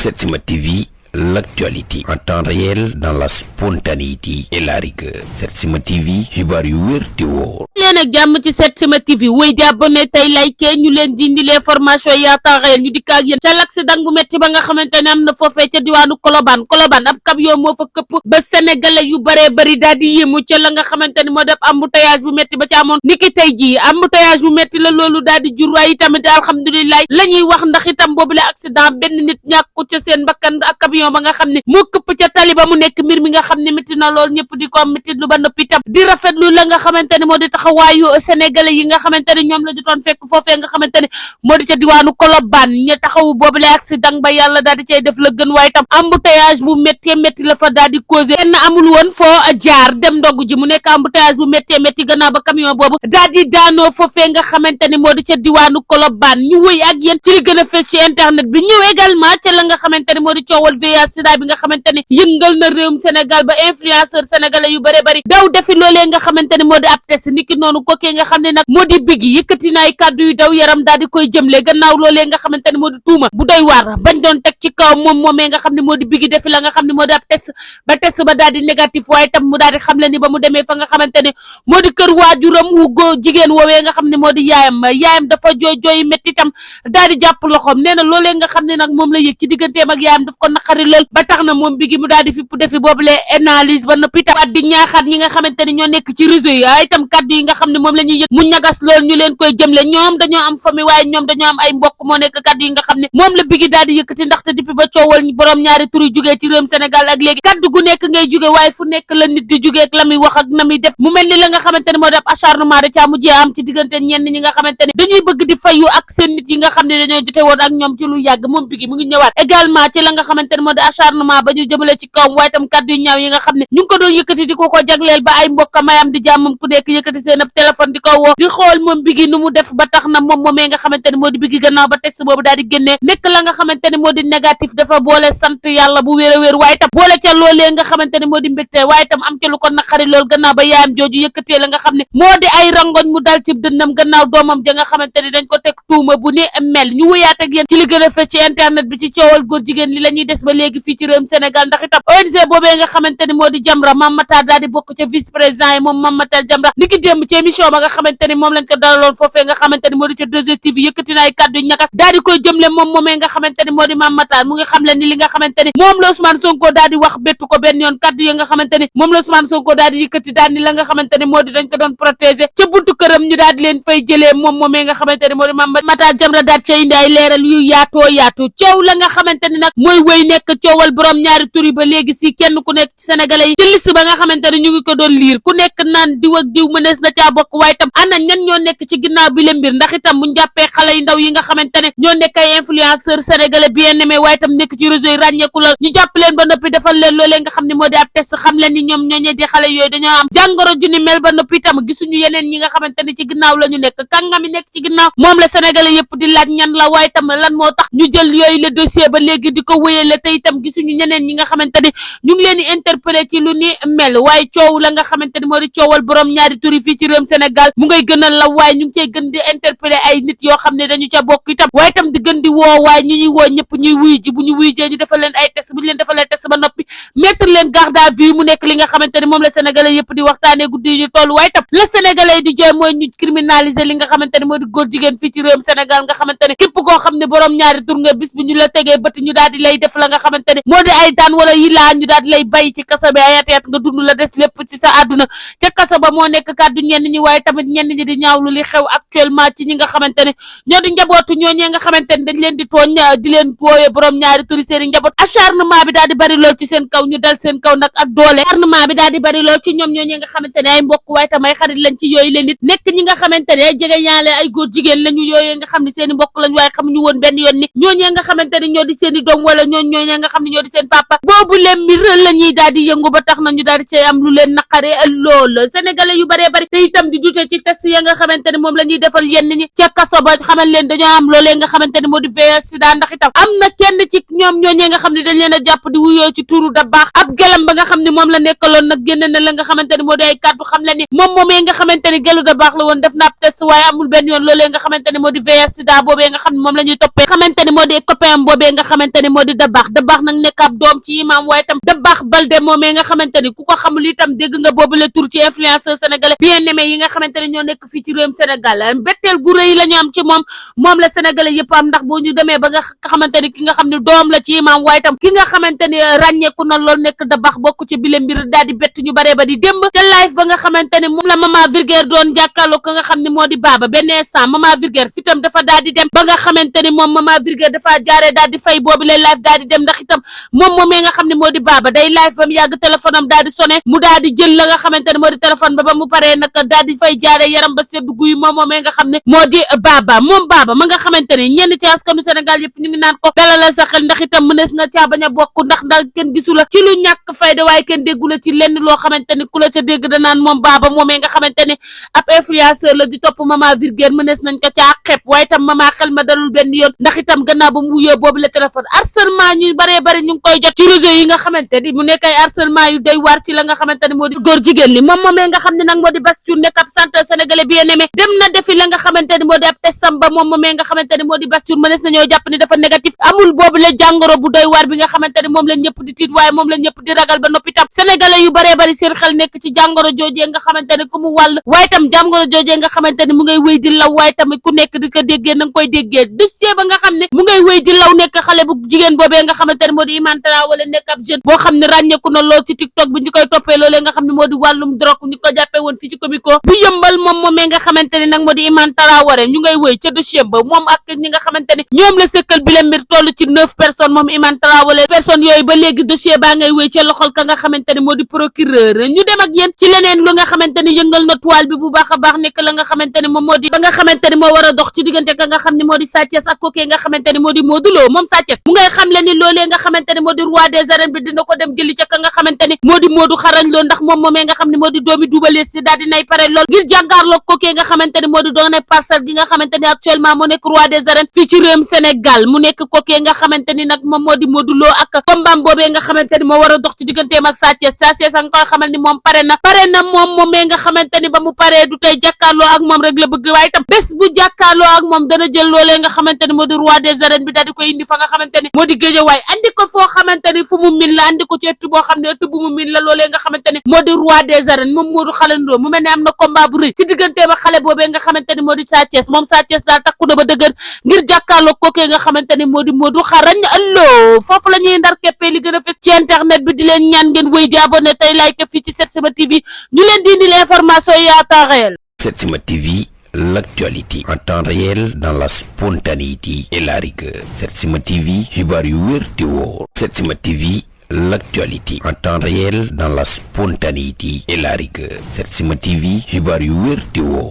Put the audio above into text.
Setsima TV, l'actualité en temps réel dans la spontanéité et la rigueur. Setsima TV, xibaar yu wér te wóor. leen ak jàmm ci Setsima TV wéy di abonné tey like ñu leen di indi l'information yaa temps réel ñu dikk ak yéen ca l'accident bu metti ba nga xamante ne am na foofee ca diwaanu Colobane ab camion moo fa këpp ba sénégalais yu baree bari daal di yéemu ca la nga xamante ne moo def embouteillage bu metti ba ca amoon niki tey jii embouteillage bu metti la loolu daal di jur waaye tamit alhamdulilah la ñuy wax ndax itam boobu la accident benn nit ñàkku ca seen bakkan ak camion ba nga xam ne moo këpp ca tali ba mu nekk mbir mi nga xam ne métti na lool ñëpp di ko métti lu ba noppi itam di rafetlu la nga xamante ne moo di taxawaayu sénégalais yi nga xamante ne ñoom la jotoon fekk foofee nga xamante ne moo di ca diwaanu Colobane ña taxawu boobu la accident ba yàlla daal di cay def la gën waaye itam embouteillage bu métti la fa daal di causé kenn amul woon foo jaar dem ndogg ji mu nekk embouteillage bu métti gannaaw ba camion boobu daal di daanoo foofee nga xamante ne moo di ca diwaanu Colobane ñu wëy ak yéen ci li gën a fës ci internet bi ñëw également ca la nga xamante ne moo di coowal VIH sida bi nga xamante ne yëngal na réewum Sénégal ba influenceur sénégalais yu bari daw defi loolee nga xamante ne moo di ab test niki noonu kookee nga xam ne nag moo di Biggi yëkkati na ay kàddu yu daw yaram daal di koy jëmle gannaaw loolee nga xamante ne moo di tuuma bu doy waar bañ doon teg ci kaw moomee nga xam ne moo di Biggi defi la nga xam ne moo di ab test ba daal di négatif waaye tam mu daal di xam le ni ba mu demee fa nga xamante ne moo di kër waajuram wu góor jigéen woowee nga xam ne moo di yaayam dafa jooy métti tam daal di jàpp loxoom nee na loolee nga xam ne nag moom la yëg ci digganteem ak yaayam daf ko naqari lool ba tax na moom Biggi mu daal di fipp defi boobule analyse ba noppi tam di ñaaxaat ñi nga xamante ne ñoo nekk ci réseau yi ay itam kàddu yi nga xam ne moom la ñuy yëg mu ñagas lool ñu leen koy jëmle ñoom dañoo am famille waaye ñoom dañoo am ay mbokk moo nekk kàddu yi nga xam ne moom la Biggi daal di yëkkati ndaxte depuis ba coowal borom ñaari tur yu jugee ci réewum Sénégal ak léegi kàddu gu nekk ngay jugee waaye fu nekk la nit di jugee ak la muy wax ak na muy def mu mel ni la nga xamante ne moo def acharnement da caa mujjee am ci diggante ñenn ñi nga xamante ne dañuy bëgg di fayu ak seen nit yi nga xam ne dañoo jote woon ak ñoom ci lu yàgg moom Biggi mu ngi ñëwaat également ci la nga xamante ne moo di acharnement ba ñu jëmale ci kawam waaye tam kàddu yu ñaaw yi nga xam ne ñu ngi ko doon yëkkati di ko jagleel ba ay mbokka mayam di jàmmam ku nekk yëkkati seen ab téléphone di ko woo di xool moom Biggi nu mu def ba tax na moom moomee nga xamante ne moo di Biggi gannaaw ba test boobu daal di génnee nekk la nga xamante ne moo di négatif dafa boole sant yàlla bu wér a wér waaye tam boole ca loolee nga xamante ne moo di mbégte waaye tam am ca lu ko naqari lool gannaaw ba yaayam jooju yëkkatee la nga xam ne moo di ay rangoñ mu dal ci dënnam gannaaw doomam ja nga xamante ne dañ ko teg tuuma bu ni mel ñu wëyaat ak yéen ci li gën a fës ci internet bi ci coowal góor jigéen li la ñuy des ba léegi fii ci réewum Sénégal ndax itam ONG boobee nga xamante ne moo di Jamra Mame Matar daal di bokk ca vice président yi moom Mame Matar Jamra niki démb ci émission ba nga xamante ne moom lañ ko dalaloon foofee nga xamante ne moo di ca 2STV yëkkati na ay kàddu ñakas daal di koy jëmle moom moomee nga xamante ne moo di Mame Matar mu ngi xam le ni li nga xamante ne moom la Ousmane Sonko daal di wax bettu ko benn yoon kàddu yi nga xamante ne moom la Ousmane Sonko daal di yëkkati daal ni la nga xamante ne moo di dañ ko doon protéger ca buntu këram ñu daal di leen fay jëlee moom moomee nga xamante ne moo di Mame Matar Jamra daal ca indi ay leeral yu yaatu coow la nga xamante ne nag mooy wéy nekk coowal borom ñaari turi ba léegi si kenn ku nekk ci sénégalais yi ci liste ba nga xamante ne ñu ngi ko doon liir ku nekk naan diw ak diw mënees na caa bokk waaye tam ana ñan ñoo nekk ci ginnaaw bi le mbir ndax itam buñ jàppee xale yu ndaw yi nga xamante ne ñoo nekk ay influenceurs sénégalais bien aimé waaye tam nekk ci réseau yi ràññeeku la ñu jàpp leen ba noppi defal leen loolee nga xam ne moo di ab test xam leen ni ñoom ñooñee di xale yooyu dañoo am jàngoro ju ni mel ba noppi itam gisuñu yeneen ñi nga xamante ne ci ginnaaw la ñu nekk kàngami nekk ci ginnaaw moom la sénégalais yëpp di laaj ñan la waaye tam lan moo tax ñu jël yooyu le dossier ba léegi di ko wéyale te itam gisuñu ñeneen ñi nga xamante ne ñu ngi leen di interpellé ci lu ni mel waaye coow la nga xamante ne moo di coowal borom ñaari turi fii ci réewum Sénégal mu ngay gënal la waaye ñu ngi cey gën di interpellé ay nit yoo xam ne dañu ca bokk itam waaye itam di gën di woo waaye ñi ñuy woo ñëpp ñuy wuy ji bu ñu wuy jee ñu defal leen ay test bu ñu leen defalee test ba noppi mettre leen garde à vue mu nekk li nga xamante ne moom la sénégalais yëpp di waxtaanee guddi yi ñu toll waaye itam la sénégalais yi di jooy mooy ñu criminaliser li nga xamante ne moo di góor jigéen fii ci réewum Sénégal nga xamante ne képp koo xam ne borom ñaari tur nga bis bi ñu la tegee bëtt ñu daal di lay def la nga xamante ne moo di ay daan wala yi laa ñu daal di lay bay ci kaso bi ay at nga dund la des lépp ci sa àdduna ca kaso ba moo nekk kàddu ñenn ñi waaye tamit ñenn ñi di ñaawlu li xew actuellement ci ñi nga xamante ne ñoo di njabootu ñooñee nga xamante ne dañ leen di tooñ di leen wooyee borom ñaari turi seen i njaboot acharnement bi daal di bari lool ci seen kaw ñu dal seen kaw nag ak doole acharnement bi daal di bari lool ci ñoom ñooñee nga xamante ne ay mbokk waaye tam ay xarit lañ ci yooyu leen nit nekk ñi nga xamante ne jege ñaale ay góor jigéen lañu yooyee nga xam ne seen i mbokk lañ waaye xamuñu woon benn yoon ni ñooñee nga xamante ne ñoo di seen i doom wala ñooñee nga xam ne ñoo di seen papa boobu leen mbir la ñuy daal di yëngu ba tax na ñu daal di cay am lu leen naqare lool sénégalais yu baree bari te itam di dute ci test ya nga xamante ne moom la ñuy defal yenn ñi ca kaso ba xamal leen dañoo am loolee nga xamante ne moo di VIH sida ndax itam am na kenn ci ñoom ñooñee nga xam ne dañ leen a jàpp di wuyoo ci turu dab baax ab gelam ba nga xam ne moom la nekkaloon nag génn na la nga xamante ni moo di ay kàddu xam le ni moom moomee nga xamante ni gelu da baax la woon def na ab test waaye amul benn yoon loolee nga xamante ni moo di VIH sida boobee nga xam ne moom la ñuy toppee xamante ni moo di copain boobee nga xamante ni moo di da baax nag nekk ab doom ci imam waaye tam da baax Balde moomee nga xamante ni ku ko xamul itam dégg nga boobu la tur ci influenceur sénégalais bien aimé yi nga xamante ni ñoo nekk fii ci réewum Sénégal mbetteel gu rëy la ñu am ci moom la sénégalais yëpp am ndax boo ñu demee ba nga xamante ni ki nga xam ne doom la ci imam waaye tam ki nga xamante ni ràññeeku na loolu nekk da baax bokk ci bile mbir daal di bett ñu baree ba di démb ca live ba nga xamante ni moom la Mama Vulgaire doon jàkkaarloo ko nga xam ne moo di baaba benn instant Mama Vulgaire fitam dafa daal di dem ba nga xamante ni moom Mama Vulgaire dafa jaaree daal di fay boobu lay live daal di dem ndax itam moom moomee nga xam ne moo di baaba day live ba mu yàgg téléphone am daal di sonné mu daal di jël la nga xamante ne moo di téléphone ba mu paree nag daal di fay jaaree yaram ba seddu guy moom moomee nga xam ne moo di baaba moom baaba ma nga xamante ni ñenn ci askanu Sénégal yëpp ñu ngi naan ko dalalal sa xel ndax itam mënees nga caa bañ a bokk ndax kenn gisu la ci lu ñàkk fayda waaye kenn déggu la ci lenn loo xamante ni ku la ca dégg danaan moom baaba moomee nga xamante ni ab influenceur la di topp Mama Vulgaire mënees nañ ko caa xeeb waaye itam mama xel ma dalul benn yoon ndax itam gannaaw ba mu wuyoo boobu la téléphone harcèlement ñu baree bari ñu ngi koy jot ci réseau yi nga xamante ni mu nekk ay harcèlement yu doy waar ci la nga xamante ni moo di góor jigéen li moom moomee nga xam ne nag moo di Bass Thioung nekk ab chanteur sénégalais bien aimé dem na defi la nga xamante ni moo di ab testam ba moom moomee nga xamante ni moo di Bass Thioung mënees nañoo jàpp ni dafa négatif amul boobu la jàngoro bu doy waar bi nga xamante ni moom la ñëpp di tiit waaye moom la ñëpp di ragal ba noppi tam sénégalais yu baree bari seen xel nekk ci jàngoro joojee nga xamante ni ku mu wàll waaye tam jàngoro joojee nga xamante ni mu ngay wéy di law waaye tamit ku nekk di ko déggee na nga koy déggee dossier ba nga xam ne mu ngay wéy di law nekk xale bu jigéen boobee nga xamante ni moo di Imane Traoré nekk ab jeune boo xam ne ràññeeku na lool ci TikTok bi ñu koy toppee loolee nga xam ne moo di wàllum drogue ñu ko jàppee woon fii ci Comico bu yëmbal moom moomee nga xamante ni nag moo di Imane Traoré ñu ngay wéy ca dossier ba moom ak ñi nga xamante ni ñoom la sëkkal bi la mbir toll ci 9 personnes moom Imane Traoré personnes yooyu ba léegi dossier baa ngay wéy ca loxol ka nga xamante ni moo di procureur ñu dem ak yéen ci leneen lu nga xamante ni yëngal na toile bi bu baax a baax nekk la nga xamante ni moom moo di ba nga xamante ni moo war a dox ci diggante ka nga xam ne moo di Sa Thiès ak kookee nga xamante ni moo di Modou Lo moom Sa Thiès mu ngay xam le ni loolee nga xamante ni moo di roi des arènes bi dina ko dem jëli ca ka nga xamante ni moo di Modou xarañ loo ndax moom moomee nga xam ne moo di doomi duubalees si daal di nay pare lool ngir jàngaarloo kookee nga xamante ni moo di doone parcelle gi nga xamante ni actuellement moo nekk roi des arènes fii ci réewum Sénégal mu nekk kookee nga xamante ni nag moom moo di Modou Lo ak kombaam boobee nga xamante ni moo war a dox ci digganteem ak Sa Thiès Sa Thiès a nga koy xamal ni moom pare na moom moomee nga xamante ni ba mu paree du tey jàkkaarloo ak moom rek la bëgg waaye itam bés bu jàkkaarloo ak moom dana jël loolee nga xamante ni moo di roi des arènes bi daal di koy indi fa nga xamante ni moo di Géejawaay andi ko foo xamante ni fu mu min la andi ko ci ëtt boo xam ne ëtt bu mu min la loolee nga xamante ni moo di roi des arènes moom Modou xalandoo mu mel ne am na combat bu rëy ci digganteem ak xale boobee nga xamante ni moo di Sa Thiès moom Sa Thiès daal takku na ba dëgër ngir jàkkaarloo kookee nga xamante ni moo di Modou xarañ allo foofu la ñuy ndar keppee li gën a fes ci internet bi di leen ñaan ngeen wéy di abonné tey like fii ci Setsima TV ñu leen di indi l'information yi à temps réel. Setsima TV, l'actualité en temps réel dans la spontanéité et la rigueur. Setsima TV, xibaar yu wér te wóor. Setsima TV, l'actualité en temps réel dans la spontanéité et la rigueur. Setsima TV, xibaar yu wér te wóor.